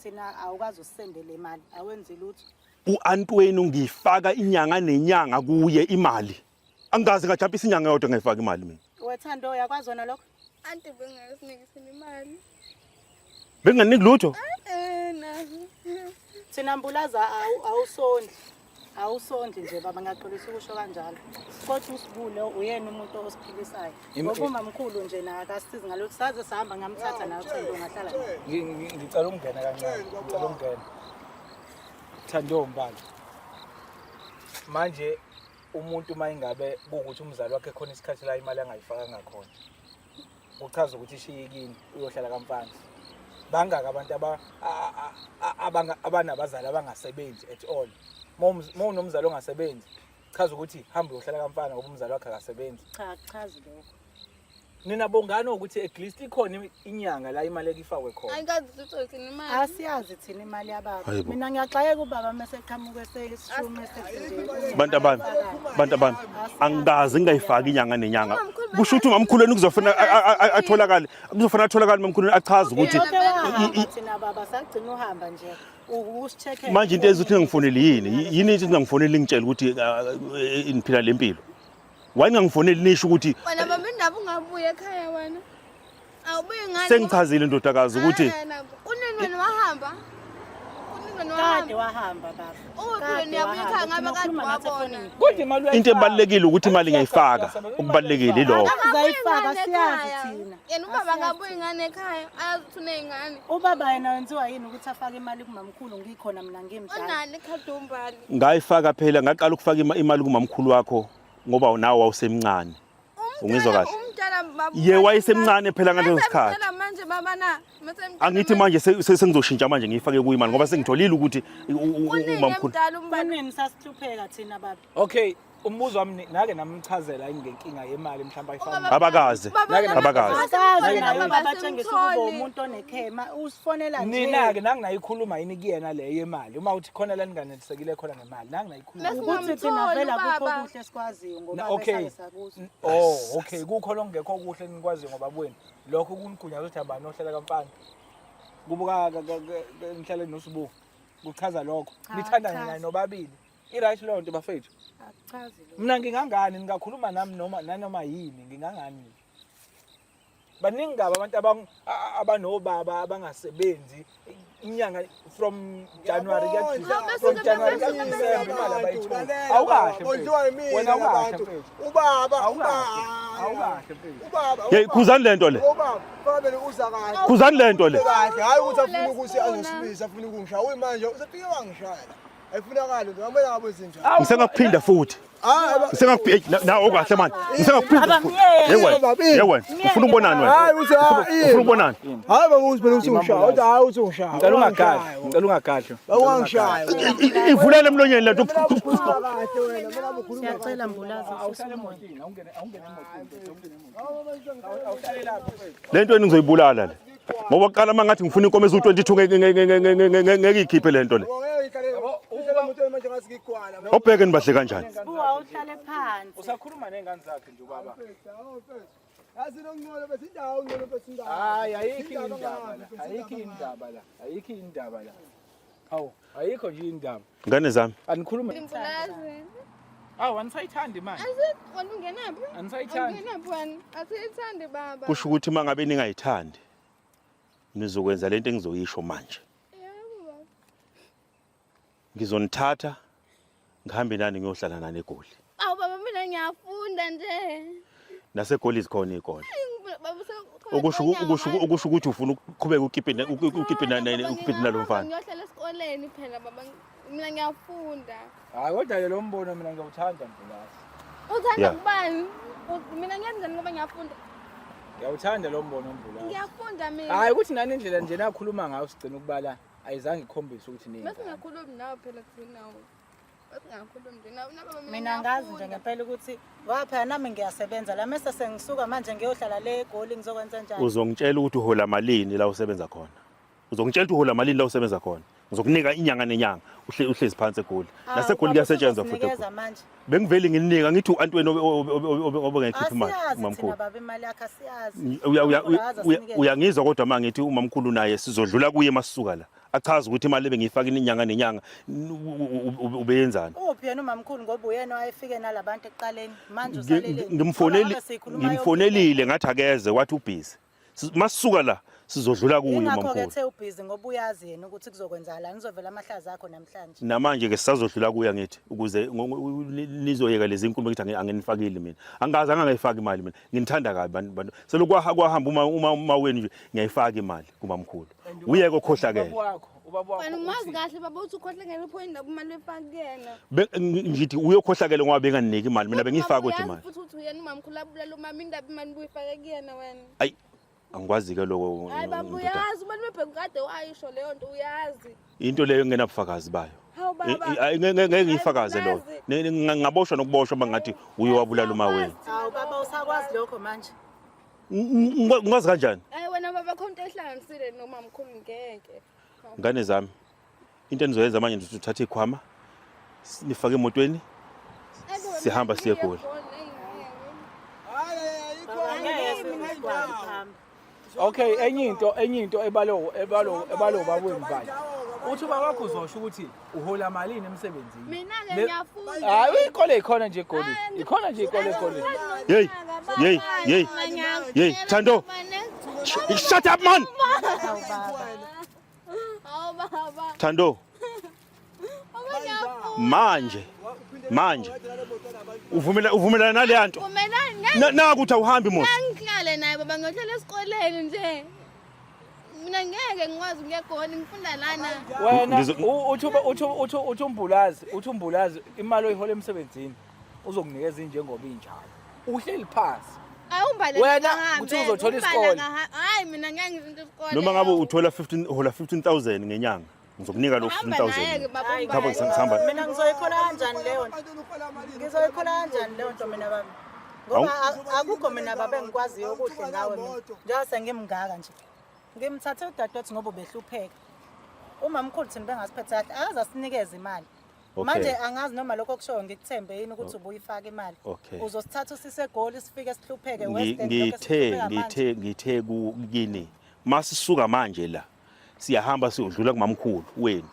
Thina awukwazi usisendele imali, awenzi lutho. U-Antweni ngiyifaka inyanga nenyanga kuye imali. Angikaze ngajampisa inyanga yodwa ngayifaka imali mina. Wethando uyakwazi wena lokho? Anti bengasinikisini imali. Benginganiki lutho. Eh na. Thina mbulaza awusondli. Awusondli nje baba ngiyaxolisa ukusho kanjalo. Kodwa usibule uyena umuntu osiphilisayo. Ngoba umamkhulu nje naye akasisizi ngalutho saze sahamba ngamthatha nawe Thando ngahlala naye. Ngicela ukungena kancane. Ngicela ukungena. Thando Mbali. Manje umuntu uma ingabe kuwukuthi umzali wakhe khona isikhathi la imali angayifakanga khona. Kuchaza ukuthi ishiye kini uyohlala kamfana. Bangaka abantu abanabazali abangasebenzi at all. Uma unomzali ongasebenzi, chaza ukuthi hamba uyohlala kamfana ngoba umzali wakhe akasebenzi. Cha akuchazi lokho. Nina bongani ukuthi at least ikhona inyanga la imali ekifakwe khona. Angikazi lutho thina imali. Asiyazi thina imali yababa. Hayibo. Mina ngiyaxakeka ubaba mase eqhamuka eseshumi esekuseni. Bantu abami angikaze ngingayifaki inyanga nenyanga. Kusho ukuthi umamkhulu wenu kuzofuna atholakale, kuzofuna atholakale umamkhulu wenu achaze ukuthi Lokho wahamba thina baba sagcina uhamba nje. Ukusicheckela. manje into ezithi ningangifoneli yini? Yini into ningangifoneli ngitshela ukuthi niphila le mpilo? Why ningangifoneli nisho ukuthi Wena baba indaba ungabuya ekhaya wena. Awubuyi ngani? sengichazile ndodakazi ukuthi Hayi, nabo. Kunini wena wahamba? Kunini wena Kade wahamba? wahamba baba. Uphi wena uyabuya ekhaya ngabe kade wabona. Kodwa imali uyayifaka. into ebalulekile ukuthi imali ngiyayifaka, okubalulekile yilokho. Uzayifaka, Akabuyi ngani siyazi ekhaya? thina. Yena ubaba akabuyi ngani ekhaya? Ayazi ukuthi uney'ngane. Ubaba yena wenziwa yini ukuthi afake imali kumamkhulu ngikhona mina ngimdala. Unani ikhadi umbali. Ngayifaka phela ngaqala ukufaka imali kumamkhulu wakho ngoba nawe wawusemncane. Ungizwa kahle? Umdala baba. Ye wayesemncane phela ngaleso sikhathi. Masemdala manje baba na. Masemdala Angithi manje sengizoshintsha manje ngiyifake kuyo imali ngoba sengitholile ukuthi Kunini umamkhulu. emdala umbali. Kunini sasihlupheka thina baba. Okay. Umbuzo wami nake namchazela yini ngenkinga yemali mhlawumbe ayifaka. Abakaze. Abakaze. Akaze naye ubaba atshengisa ukuba umuntu onekhema usifonela nje. Nina ke nanginayikhuluma yini kuyena le yemali uma uthi khona la ninganelisekile khona ngemali nanginayikhuluma. Ukuthi thina vele akukho okuhle esikwaziyo ngoba okay. Oh okay kukho lokungekho okuhle enikwaziyo ngoba bwenu. Lokho kunigunya ukuthi abani ohlala kamfana. Kubuka ngihlale noSibu. Kuchaza lokho. Nithanda nina nobabili. I-right leyo nto bafethu. Akuchazi lokho. Mina ngingangani ningakhuluma nami noma nanoma yini ngingangani. Baningi kabi abantu abanobaba abangasebenzi inyanga from January kuya Ngiyabona. from January kuya December imali abayitholi. Awukahle mfethu. Wena awukahle mfethu. Ubaba, Awukahle. Awukahle mfethu. Ubaba. Hey khuzani lento le. Ubaba, fanele uza kahle. Khuzani lento le. Kahle, hayi ukuthi afuna ukuthi azosibisa, afuna ukungishaya. Uyimanje usefike wangishaya la. Ayifunakali nto, kumele ngabe wenzenjani. Ngisengakuphinda futhi. Hayi, Ngisengakuphinda nawe okahle manje. Ngisengakuphinda futhi. Hey wena. Hey wena. Ufuna ukubonani wena? Hayi uthi hayi. Ufuna ukubonani? Hayi baba uthi phela usungishaya. Uthi hayi usungishaya. Ngicela ungagadli. Ngicela ungagadli. Bawangishaya. Ivulele emlonyeni lento. Ukhuluma kahle wena, mina ukhuluma. Siyacela mbulazi Awuhlale emotini, awungene awungene emotini, awungene emotini. Awuhlale lapho mfethu. Lento engizoyibulala le. Ngoba kuqala mangathi ngifuna inkomo eziwu-22 ngeke ikhiphe lento le. Manje ngathi ngigwala. Obheke nibahle kanjani? Sibu awuhlale phansi. Usakhuluma ney'ngane zakhe nje ubaba. Yazi nongcono bese indawo ngcono bese indawo. Hayi ayikho indaba la. Ayikho indaba la. Ayikho indaba la. Hawu, ayikho nje indaba. Ngane zami. Anikhulume. Mbulazi. Awu, anisayithandi manje. Asi wena ungenaphi? Anisayithandi. Ungenaphi wena? Asiyithandi baba. Kusho ukuthi mangabe ningayithandi nizokwenza lento engizoyisho manje. Yebo baba. Ngizonithatha ngihambe nani ngiyohlala nani eGoli. Awu baba mina ngiyafunda nje. NaseGoli zikhona izikole. Baba sekukhona Okusho inyanga okusho manje. Okusho ukuthi ufuna ukuqhubeka ukipe ukipe ukipe nalo mfana. Ngiyohlala esikoleni phela baba. Mina ngiyafunda. Hayi kodwa ke lo mbono mina ngiyawuthanda Mbulazi. Uthanda Yeah. kubani? Mina ngiyenzani ngoba ngiyafunda. Ngiyawuthanda lo mbono Mbulazi. Ngiyafunda mina. Hayi ukuthi nani indlela nje nakhuluma ngayo sigcina ukubala ayizange ikhombise ukuthi Bese niyingane. ngakhulumi nawe phela thina. Bese ngakhulumi nje nawe baba Mina ngazi nje ngempela ukuthi ngoba phela nami ngiyasebenza la mese sengisuka manje ngiyohlala le eGoli ngizokwenza njani? Uzongitshela ukuthi uhola malini la usebenza khona. Uzongitshela ukuthi uhola malini la usebenza khona. Ngizokunika inyanga nenyanga uhlezi phansi eGoli. Hawu, NaseGoli baba, kuyasetshenzwa futhi. usuzozinikeza eGoli. manje. Bengivele ngilinika ngithi u-Antweni obengekhipha imali Asiyazi thina umamkhulu. baba imali yakhe asiyazi. Uya- Akaze asinikeze. Uyangizwa kodwa uma ngithi umamkhulu naye sizodlula kuye masisuka la. Achaze ukuthi imali ebengiyifaka inyanga nenyanga ubeyenzani. Uphi yena umamkhulu ngoba uyena owayefike nalabantu ekuqaleni manje usaleleni. Ngimfoneli Ngoba ngabe sikhuluma yonke ngimfonelile ngathi akeze wathi ubhizi. Masisuka la sizodlula kuye Ingakho-ke umamkhulu. ethe ubhizi ngoba uyazi yena ukuthi kuzokwenzakalani uzovela amahlaza akho namhlanje. Namanje ke sisazodlula kuya ngithi ukuze nizoyeka lezi inkulumo ngithi anginifakile mina. Angikaze angangayifaki imali mina. Nginithanda kabi bantu bantu. Selokhu kwahamba uma wenu nje ngiyayifaka imali kumamkhulu. Uyeke okhohlakele. Ubaba wakho, ubaba wakho. Wena umazi uthi- kahle baba uthi ukhohlakele uphoyini labo imali oyifaka kuyena. Ngithi uyokhohlakele ngoba benganginiki imali mina bengiyifaka kodwa Uyazi imali. futhi ukuthi uyena umamkhulu abulala umama indaba imali ubuyifake kuyena wena. Ayi angikwazi ke lokho. Hayi baba ndoda. uyazi ubantu bebhengu kade wayisho leyo nto uyazi. Into leyo engenabufakazi bayo. Hawu baba. Ngeke ngiyifakaze Hayi, lokho. Ngaboshwa nokuboshwa bangathi uyowabulala uma wenu. Hawu baba usakwazi lokho manje. Ngikwazi kanjani? Hayi wena baba khona into ehlanganisile nomamkhulu ngeke. Ngane zami, into enizoyenza manje nje uthatha ikhwama nifake emotweni sihamba siye eGoli. Hayi ayikho. Baba ngeke sikwazi ukuhamba. Okay, enye into ebalo ubaba wenu bani. Uthi ubaba wakho uzosho ukuthi uhola malini emsebenzini. Mina ke ngiyafunda. Hayi ikole ikhona nje eGoli. Ikhona nje ikole eGoli. Hey, hey, hey. Hey, Thando. Shut up man. Hawu baba. Thando, Baba ngiyafunda. manje uvumelana nale nto. Vumelani Naku uthi awuhambi mos. ngihlale naye baba ngiyohlala esikoleni nje. Mina ngeke ngikwazi ukuya eGoli ngifunda lana. Wena uthi umbulazi imali oyihola emsebenzini uzokunikeza injengoba injalo. Uhleli phansi. Awumbale Wena, uthi uzothola isikole. Hayi mina ngeke ngizinto isikole. Noma ngabe uthola 15 uhola 15,000 ngenyanga. Ngizokunika lo Hamba naye-ke 15000. baba Hayi, Khapha uMbali. sihamba. Mina ngizoyikhola kanjani leyo nto? Ngizoyikhola kanjani leyo nto mina baba? Ngoba akukho mina baba engikwaziyo okuhle ngawe mina. Njengoba sengimngaka nje. Ngimthathe udadewethu ngoba ubehlupheka. Umamkhulu thina bengasiphethe kahle, akaze asinikeze imali. Okay. Manje angazi noma lokho okushoyo ngikuthembe yini ukuthi ubuyifaka imali. Okay. Uzosithatha usise eGoli sifike sihlupheke Ngi- West End lokho ngithe esihlupheka manje. ngithe ngithe ku kini masisuka manje la siyahamba siyodlula kumamkhulu wenu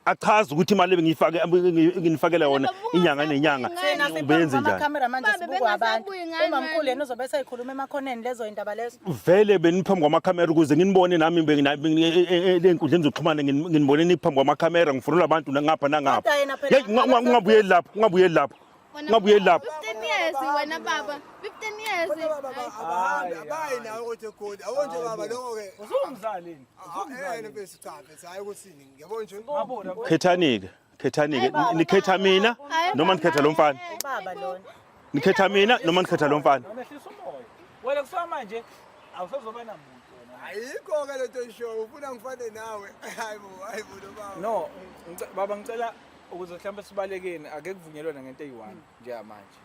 achaze ukuthi imali ebengiyifake nginifakela yona inyanga nenyanga Thina siphambi benze njani kwamakhamera manje Babe, sibukwa abantu. bengasabuyi ngani Umamkhulu manje? yena uzobe eseyikhuluma emakhoneni lezo indaba lezo. vele beniphambi kwamakhamera ukuze nginibone nami ey'nkundleni zokuxhumana nginibone niphambi kwamakhamera ngifonela abantu ngapha nangapha Kodwa yena phela Yeyi, ungabuyeli lapho ungabuyeli lapho Wena ungabuyeli lapho 15 years wena baba 15 years Kodwa baba abahambi abayi nawe kodwa eGoli. Yabo nje baba lokho ke. Usungumzali yini? Eh mfethu cha mfethu hayi ukuthi ngiyabo nje. Mabona. khethani-ke khethani-ke nikhetha mina Hayi, noma nikhetha lo mfana Ubaba lona. nikhetha mina noma nikhetha lo mfana Wena hlisa umoya. Wena kusuka manje awusezoba namuntu wena. Ayikho ke lento oyishoyo ufuna ngifane nawe. Hayibo hayibo lo baba. No, baba ngicela ukuze mhlawumbe sibalekeni ake kuvunyelwane ngento eyi-one njengamanje.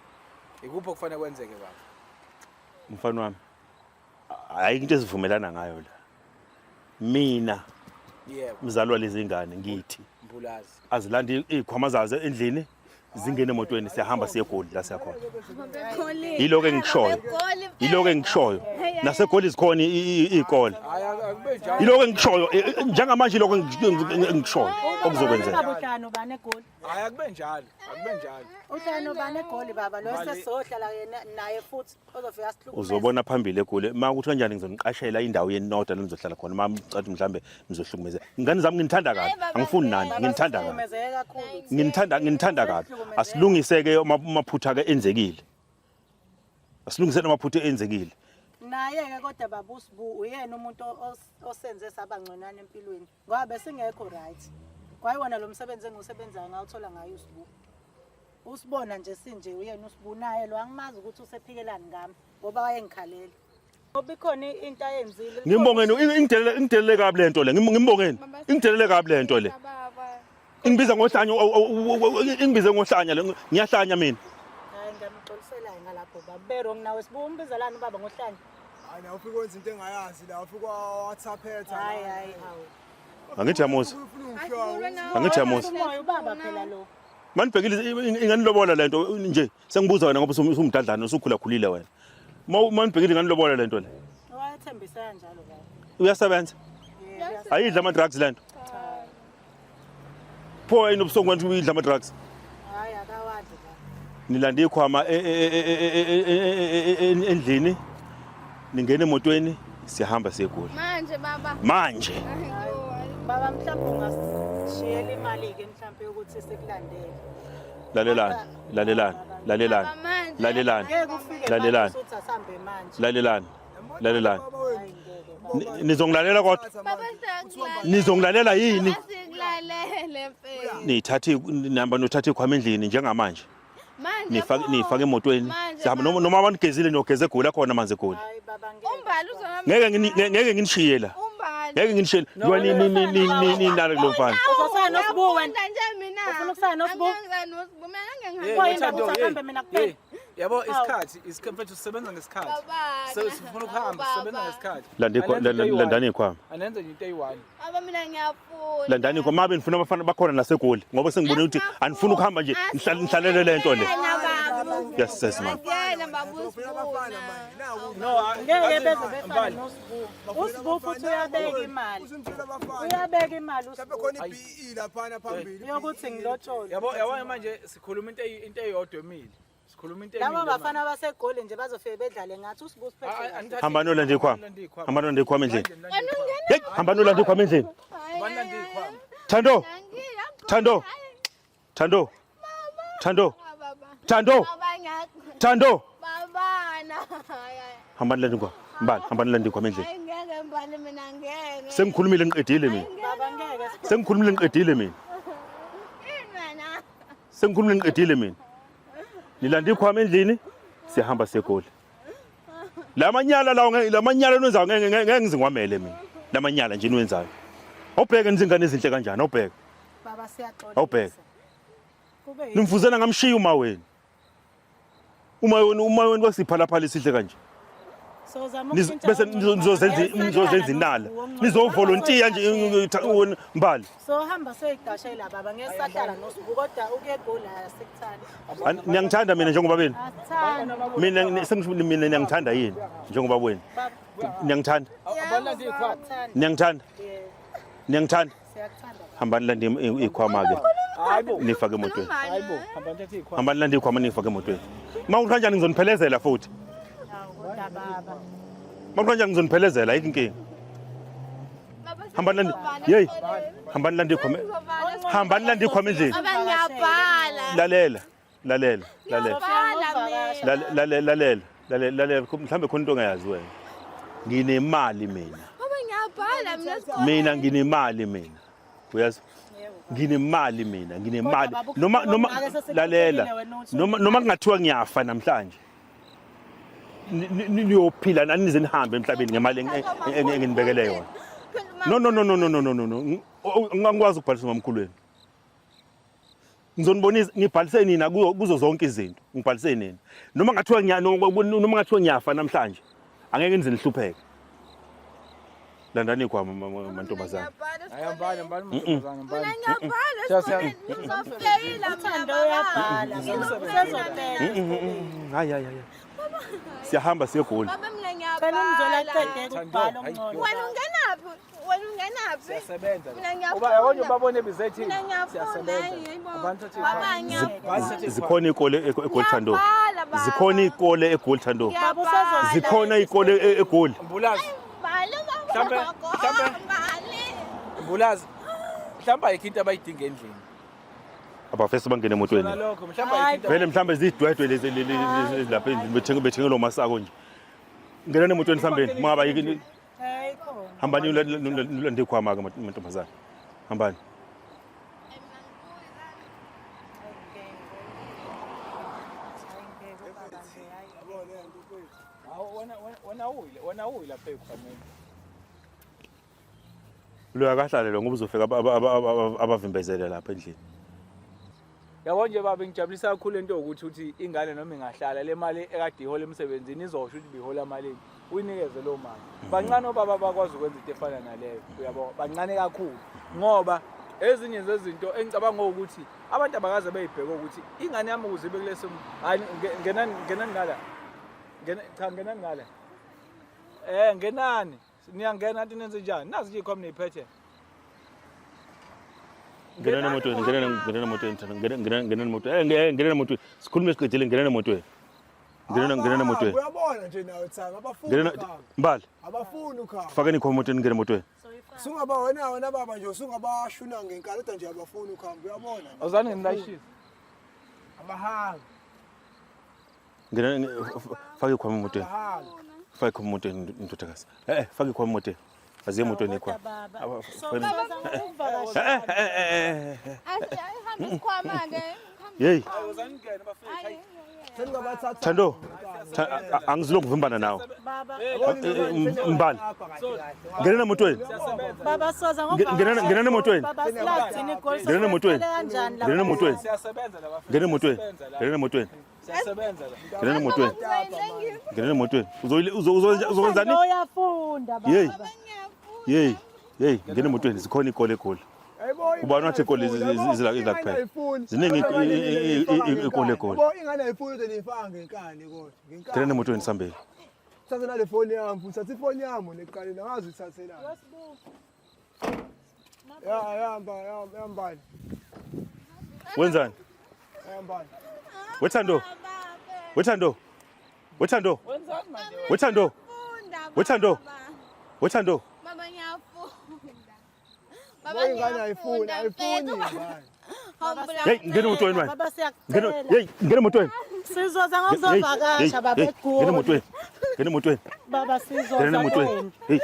Ikuphi okufanele kwenzeke baba? Mfana wami ayikho into esivumelana ngayo la mina Yebo, mzali walezi ngane ngithi Mbulazi. azilande iy'khwama zazo endlini zingene emotweni siyahamba siye egoli la siyakhona Egoli. Yiloko engikushoyo. Egoli, yiloko engikushoyo nasegoli zikhona iy'kole Hayi akube njalo. yiloko engikushoyo njengamanje yiloko engikushoyo okuzokwenzeka Baba uhlala nobani eGoli? Hayi akube njalo. Akube njalo. Uhlala nobani eGoli baba lo sesizohlala yena naye futhi ozofika sihlukumeze. Uzobona phambili egoli uma kuthi kanjani ngizoniqashela indawo yeninoda la nizohlala khona uma ngicathi mhlambe nizohlukumezeka ingane zami nginithanda kabi angifuni nani nginithanda kabi Sihlukumezeke kakhulu. nginithanda nginithanda kabi asilungise-ke amaphutha-ke enzekile asilungiseni amaphutha enzekile Naye-ke kodwa baba uSibu uyena umuntu osenze saba ngconwana empilweni ngoba besingekho right. Kwayiwona lo msebenzi engiwusebenzayo ngawuthola ngaye uSibu. Usibona nje sinje uyena uSibu naye lo angimazi ukuthi usephikelani ngami ngoba wayengikhalela. Ngoba ikhona into ayenzile. Ngimbongeni ingidelele ingidelele kabi lento le ngimbongeni ingidelele kabi lento le Baba. ingibiza ngohlanya ingibize ngohlanya le ngiyahlanya mina. Hayi ngiyamxolisela ngalapho baba. Be wrong nawe Sibu umbizelani ubaba ngohlanya. Hayi nawe ufike wenza into engayazi la ufike wathaphetha. Hayi hayi hawu. Angithi yamuza. Angithi yamuza. Umoya ubaba phela lo. Manibhekile inganilobola lento nje sengibuza wena ngoba usumdadlana usukhula khulile wena. Manibhekile inganilobola lento le. Wathembisa kanjalo baba. Uyasebenza. Yebo. Ayidla ama drugs lento. Pho ayinobusongo kwanti uyidla ama drugs. Hayi akawadli baba. Nilande ikhwama endlini. Ningena emotweni siyahamba siye eGoli. Manje baba. Manje. Baba mhlawumbe ungasishiyela imali-ke mhlawumbe yokuthi sikulandele. Lalelani, lalelani, lalelani. Baba, manje. Lalelani. Ngeke ufike Lalelani. manje usuthi asambe manje. Lalelani. Lalelani. Hayi ngeke baba. Nizongilalela kodwa. Baba siyakulalela. Nizongilalela yini? Baba sikulalele mfethu. Nithathe nihamba nothatha ikhwama endlini njengamanje. Manje Nifake pho. nifake emotweni. Manje Sihamba baba. noma noma banigezile niyogeza eGoli akhona amanzi eGoli. Hayi baba ngeke. Umbali uzohamba. Ngeke ngeke nginishiye la. Umbali. Ngeke nginishiye. Liwa ni ni ni ni ni nalo lo mfana. Uzosala noSibu wena. Ngiyafunda nje mina. Ufuna ukusala noSibu? Angeke ngisale noSibu. Mina ngeke ngihambe. Pho yini Thando, ukuthi hey, ahambe mina kuphela? hey, Yabo isikhathi, isikhathi mfethu sisebenza ngesikhathi. Baba. Sifuna ukuhamba, sisebenza ngesikhathi. Lande landani ikhwama. Anenze nje into eyi-one. Baba mina ngiyafunda. Landani ikhwama mabe nifuna abafana bakhona nasegoli ngoba sengibone ukuthi anifuni ukuhamba nje nihlalele lento le. Yena baba. Yes sis man. Yena baba Ufuna abafana uSibu. manje naku. No, Ngeke beze befane Mbali. noSibu. USibu futhi uyabeka imali. Usumthola abafana. Uyabeka imali Mhlawumbe uSibu. khona i-BE laphana phambili. Yokuthi ngilotsholwe. Yabo yabo manje sikhuluma into into eyodwa emile. Sikhuluma into Laba emile. bafana baseGoli nje bazofike bedlale ngathi uSibu usiphethe kahle. Hamba nolanda ikhwama. Hamba nolanda ikhwama endlini. Wena ungena. Hey, hamba nolanda ikhwama endlini. Balanda ikhwama. Thando, Thando. Thando. Thando. Baba. Thando. Baba ngiyakho. Thando. Baba na. Hayi, hayi. Hamba nolanda ikhwama. Mbali, hamba nolanda ikhwama endlini. Hayi ngeke mbali mina ngeke. Sengikhulumile ngiqedile mina. Baba ngeke Sibu. Sengikhulumile ngiqedile mina. Yini wena? Sengikhulumile ngiqedile mina. Nilanda ikhwama endlini, siyahamba siye eGoli. Lamanyala lawo lamanyala niwenzayo ngeke ngeke ngizingwamele mina. Lamanyala nje niwenzayo. Awubheke nizingane ezinhle kanjani awubheke. Baba siyaxolisa. Awubheke. Kube yini? Nimfuzela ngamshiya uma wenu. Uma wenu uma wenu kwasiphalaphala esihle kanje. Sozama Niz- ukushintsha Bese ongcono, nizozenza baba. nizozenza inala. Nizovolontiya nje wena mbali. Sohamba soyigashela baba ngeke sahlala noSibu kodwa ukuya eGoli asikuthandi. Niyangithanda mina njengoba benu. Asithandi. Mina sengisho mina niyangithanda yini njengoba wenu. Baba Niyangithanda. Abalanda ikhwama. siyakuthanda. Niyangithanda. Yebo, Niyangithanda. siyakuthanda baba. Hambani lande ikhwama ke. Hayibo. Nifake emotweni. Hayibo, hamba nithathe ikhwama. Hambani lande ikhwama nifake emotweni. Uma kuthi kanjani ngizoniphelezela futhi. Hawu kodwa baba. Uma kuthi kanjani ngizoniphelezela ayikho inkinga. Hambani lande. Hey. Hambani lande ikhwama. Hambani lande ikhwama endlini. Baba ngiyabhala. Lalela. Lalela. Lalela. Ngiyabhala mina. Lalela lalela lalela lalela mhlambe khona into ongayazi wena. Nginemali mina. Baba ngiyabhala mina esikoleni. Mina nginemali mina. Uyazi? Nginemali mina, nginemali. Kodwa baba, Noma noma ungake sesikutshelile lalela. wena ukuthi Noma noma kungathiwa ngiyafa namhlanje. Niyophila nani nize nihambe emhlabeni ngemali enginibekele yona. No no no no no no no no no. Angikwazi ukubhalisa umamkhulu wenu. Ngizonibonisa ngibhalise nina kuzo zonke izinto. Ngibhalise nina. Noma ngathiwa ngiya noma ngathiwa ngiyafa namhlanje. Angeke nize nihlupheke. Landani ikhwama mantombazane. Hayi hambani, hambani mantombazane, hambani. Mina ngiyabhala Siya- siya- esikoleni. Ngizofeyila mina Uthando baba. uyabhala. Usezofela. Hayi hayi hayi. Siyahamba siye eGoli. Baba mina Cela umzoli ngiyabhala. aqede ukubhala ongcono. Wena ungenaphi? Wena ungenaphi? Siyasebenza. Mina ngiyafunda. Uba yabona ubabone bizethi. Mina ngiyafunda, Siyasebenza. yebo. Hambani nithathe Baba ikhwama. ngiyabhala. Hambani nithathe ikhwama. Zikhona izikole eGoli Thando. Ngiyabhala baba. Zikhona izikole eGoli Thando. Baba usezofela. Zikhona izikole eGoli. Mbulazi. Bhala baba. Mhlambe- Mbulazi. Mhlawumbe ayikho into abayidinga endlini. Abafesi bangene emotweni. Nalokho mhlawumbe ayikho into. Vele mhlambe zidwedwe lezi lezi lapha endlini bethenga bethengelwa umasako nje. Ngenani emotweni sihambeni. Mungaba yiki Hayi khona. hambani nilande ikhwama ke mantombazane. Hambani. Hawu, wena wena uyile, wena uyi lapha ekhwameni. Lo akahlale lo ngoba uzofika abavimbezele lapha endlini. Yabo nje baba ngijabulisa kakhulu into yokuthi uthi ingane noma ingahlala le mali ekade ihola emsebenzini izosho ukuthi bihola malini. Uyinikeze loo mali. Bancane obaba bakwazi ukwenza into efana naleyo. Uyabo? Bancane kakhulu. Ngoba ezinye zezinto engicabanga ukuthi abantu abakaze beyibheke ukuthi ingane yami ukuze ibe kulesi hayi ngenani ngenani ngala. Ngena cha ngenani ngala. Eh ngenani. Niyangena athi nenze njani? Nazi nje ikhwama niyiphethe. Ngena emotweni, ngena ngena emotweni, thana, ngena ngena ngena emotweni. Eh ngena emotweni. Sikhulume siqedile ngena emotweni. Ngena ngena emotweni. Uyabona nje nawe Thami abafuni Ngena ukuhamba. Mbali, Abafuni ukuhamba. fakeni ikhwama emotweni ngena emotweni. Sungaba wena wena baba nje usungabashuna ngenkani kodwa nje abafuni ukuhamba uyabona. Awuzange ngilayishise. Abahambi. Ngena faka ikhwama emotweni. Abahambi. Faka ikhwama emotweni ndodakazi. Eh eh faka ikhwama emotweni. Aziye emotweni Kodwa ikhwama. baba. Aba- Soza ngokuvakasha. Eh eh eh eh. Ayihambe isikhwama ke. Hey, Awuzange ngene bafethu. Hayi. Seningabathatha. Thando. Angizilokuvimbana nawe. Baba. Mbali. Ngena emotweni. Baba soza Ngena ngena emotweni. Baba silazini igoli. Ngena emotweni. Kanjani lapha? Ngena emotweni. Siyasebenza la bafethu. Ngena emotweni. Siyasebenza la. Ngena emotweni. Siyasebenza la. Ngena emotweni. Ngena emotweni. Uzokwenzani? Uthando uyafunda baba. Hey. Hey. Hey, ngena emotweni zikhona ikole egoli. Yayibona Ubani wathi igoli izila kuphela? Ziningi ikole egoli. Yabo ingane ayifuni kodwa niyifaka ngenkani kodwa. Ngena Ngenkani. emotweni sambeni. Thatha nale foni yami futhi thatha ifoni yami wena ekuqaleni angazi uyithathelani. Ya yamba yamba yambani Wenzani? yambani. Wethando. Wethando. Wethando. Wethando. Wethando. Wethando. Baba ngiyafunda. Yabo ingane ayifuni ayifuni ingane. Hey, ngena emotweni manje. Baba Ngena siyakucela. hey, ngena emotweni. Sizoza Hey, ngokuzovakasha baba hey, Ngena eGoli. emotweni. Ngena emotweni. Baba sizoza. Ngena emotweni. Hey.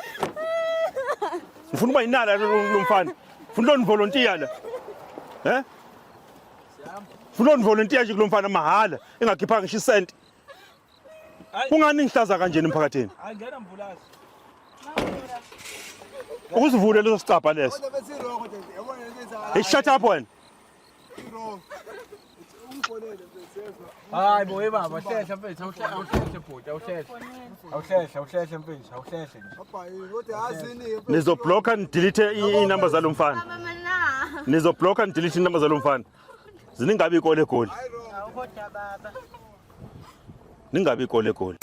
Ngifuna ukuba yinala lo mfana. Ngifuna lo volunteer la. Eh? Ngifuna lo volunteer nje kulo mfana mahhala engakhiphanga ngisho isenti. Hayi. Kungani ngihlaza kanjena emphakathini? Hayi ngena mbulazi. Ukusivule leso sicabha leso. Kodwa bethi wrong kodwa yabona lento ethi Hey shut up wena. wrong. Ungifonele mfethu yezwa. Hayi bo hey baba hlehla mfethu awuhlehle bhuti awuhlehle. Awuhlehle awuhlehle mfethu awuhlehle nje. Abhayi kodwa yazini mfethu. Nizoblocka nidelete inamba zalo mfana. Baba mina. Nizoblocka nidelete inamba zalo mfana. Ziningabi ikole egoli. Awu kodwa baba. Ningabi ikole egoli.